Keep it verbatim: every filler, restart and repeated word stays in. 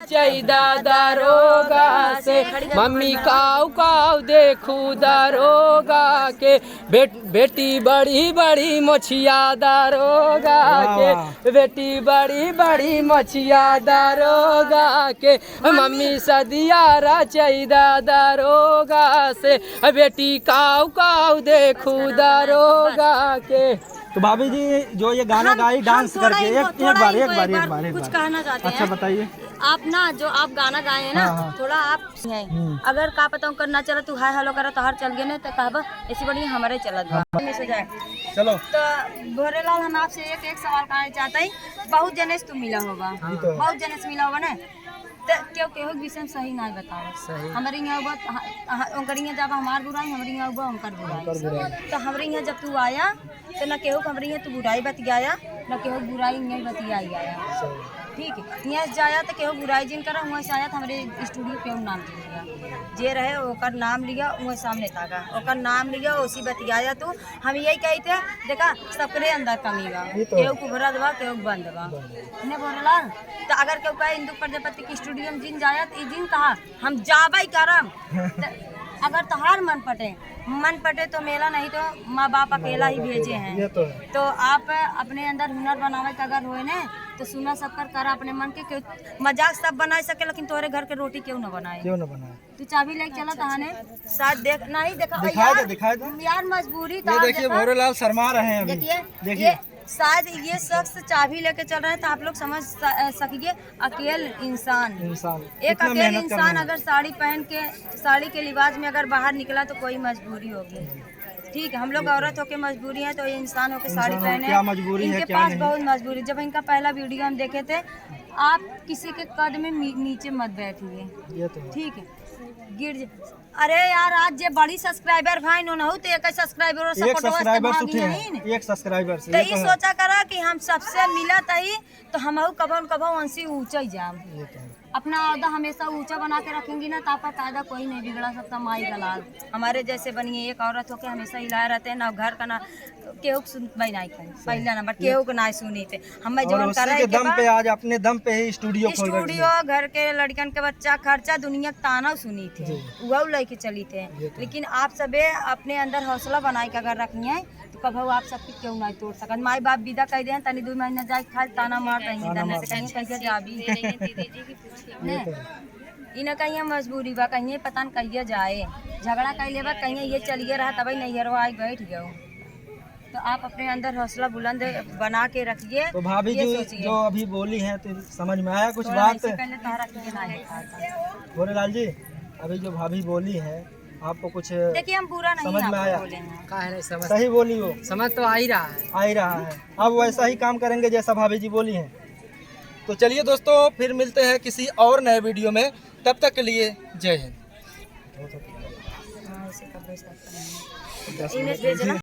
चैदा दारोगा से, मम्मी काऊ काऊ देखू दारोगा के। बेट-, बेटी बड़ी बड़ी मछिया दारोगा वाह, के, वाह। बेटी बड़ी बड़ी मछिया दारोगा के। मम्मी सदिया रचैदा दारोगा से, बेटी काऊ काऊ देखू दारोगा के। तो भाभी जी, जो ये गाना हम, गाई हम डांस थोड़ा करके, इनको, एक, एक थोड़ा बार, एक इनको बार, एक एक बार, एक कुछ बार। कहना चाहते अच्छा, हैं। बताइए। आप ना, जो आप गाना गाए हैं ना, हाँ, हाँ। थोड़ा आप हैं। हम्म। अगर का पता उनकर ना चला, तू हाय हेलो करा, तोहार चल गए ना, तो कहबा, "ऐसी बढ़िया हमारे चलत बा।" हाँ। मिस हो जाए। चलो। तो भोरेलाल, हम आपसे एक, एक सवाल कहना चाहते हैं, बहुत जने से तू मिला होगा, हाँ। ये तो है। बहुत जने से मिला होगा ना, तो केहू, केहू के विषय में सही ना बतावा। सही। हमारे यहाँ हुआ, ह-, ह-, उनकर यहाँ जब हमार बुराई, हमारे यहाँ हुआ उनकर बुराई। उनकर बुराई। तो हमारे यहाँ जब तू आया, तो न केहू के हमरे यहाँ तू बुराई बतियाया, न केहू बुराई नहीं बतियाई आया। सही। ठीक है, यहाँ से जाया तो केहू बुराई जिन करा, वहाँ से आया तो हमरे स्टूडियो केहू नाम लिया, जे रहे ओकर नाम लिया, वहाँ सामने ताका ओकर नाम लिया, ओसी बतियाया तू। हम यही कही थे, देखा, सबकरे अंदर कमी बा, ये तो है। केहू कुबरत बा, केहू बंद बा। बंद। इन्हें बोलला, तो अगर केहू कहे इंदु प्रजापति के स्टूडियो में जिन जाया, तो ई जिन कहा, हम जाबे करम। त अगर तोहार मन पटे, मन पटे तो मेला, नहीं तो माँ बाप अकेला ही भेजे हैं। ये तो है। तो आप अपने अंदर हुनर बनावे के अगर होए ने, तो सुना सबकर करा अपने मन के, क्यों मजाक सब बनाए सके, लेकिन तोहरे घर के रोटी क्यों न बनाए। क्यों न बनाए। तू चाबी लेके चला तहाने, साथ देख, नहीं देखा दिखाई यार, दे, दिखाई दे। यार मजबूरी ये था, देखिए, देखा। भोरेलाल शर्मा रहे हैं अभी। देखिए, देखिए। ये शायद ये शख्स चाबी लेके चल रहे हैं, तो आप लोग समझ स-, सकिए, अकेल इंसान, इंसान। एक कितना अकेल मेहनत करना इंसान है। अगर साड़ी पहन के, साड़ी के लिबास में अगर बाहर निकला तो कोई मजबूरी होगी। ठीक है, हम लोग औरत होके मजबूरी है, तो ये इंसान होके साड़ी इंसान हो, पहने क्या हैं। मजबूरी है, इनके क्या पास नहीं। बहुत मजबूरी। जब इनका पहला वीडियो हम देखे थे, आप किसी के कद में मी-, नीचे मत बैठिए। ये तो है। ठीक है, गिर जा-, अरे यार, आज जे बड़ी सब्सक्राइबर भाई नो नहु, तो एक सब्सक्राइबर और एक सपोर्टवा से सब्सक्राइबर से मांगी उठे हैं, हैं। एक सब्सक्राइबर से, तो ये ई तो है। सोचा करा कि हम सबसे मिलत ही, तो हमहू कभो न कभो उनसे ऊंचा ही जाम। ये तो है। अपना औहदा हमेशा ऊंचा बना के रखेंगी ना, तो आपका कायदा कोई नहीं बिगड़ा सकता। माई का लाल, हमारे जैसे बनिए, एक औरत होके हमेशा हिलाए रहते हैं, ना घर का ना केहू के सुनबे नहीं करी। सही। पहला नंबर, ये केहू के ना सुनी थे। हमें और जौन उसी करे के के दम बा, पे आज अपने दम पे ही स्टूडियो खोल रखी है। स्टूडियो, घर के लड़कन के बच्चा खर्चा, दुनिया के ताना सुनी थे, जी। उहउ लेके चली थे। ये तो है। लेकिन आप सबे अपने अंदर हौसला बनाए के अगर रखी हैं, तो कभू आप सबके केहू नहीं तोड़ सकत। माई बाप विदा कह दे, तनी दो महीना जाए, खाली ताना मार रही, ताना इधर मार से कहीं रही। कैसे जाबी। दे रही हैं दीदी जी की पूछिए। ने? ये तो है। ई न कहिए मजबूरी बा, कहिए पता न कहिए जाए, झगड़ा कर लेबा, कहिए ये चलिए रहा, तबही नैहरवा आई बैठ गयो। तो आप अपने अंदर हौसला बुलंद बना के रखिए, तो भाभी ये जी सोचिए। जो अभी बोली हैं, तो समझ में आया कुछ थोड़ा बात? ऐसे पहले तारा किए ना है। भोलेलाल जी, अभी जो भाभी बोली है, आपको कुछ देखिए, हम बुरा नहीं समझ में आपको आया? बोले हैं। का है नहीं समझ? सही बोली हो। समझ तो आ ही रहा है। आ ही रहा है। अब वैसा ही काम करेंगे जैसा भाभी जी बोली हैं। तो चलिए दोस्तों, फिर मिलते हैं किसी और नए वीडियो में। तब तक के लिए जय हिंद। हाँ, इसे कब भेज सकते हैं? इन्हें भेजना।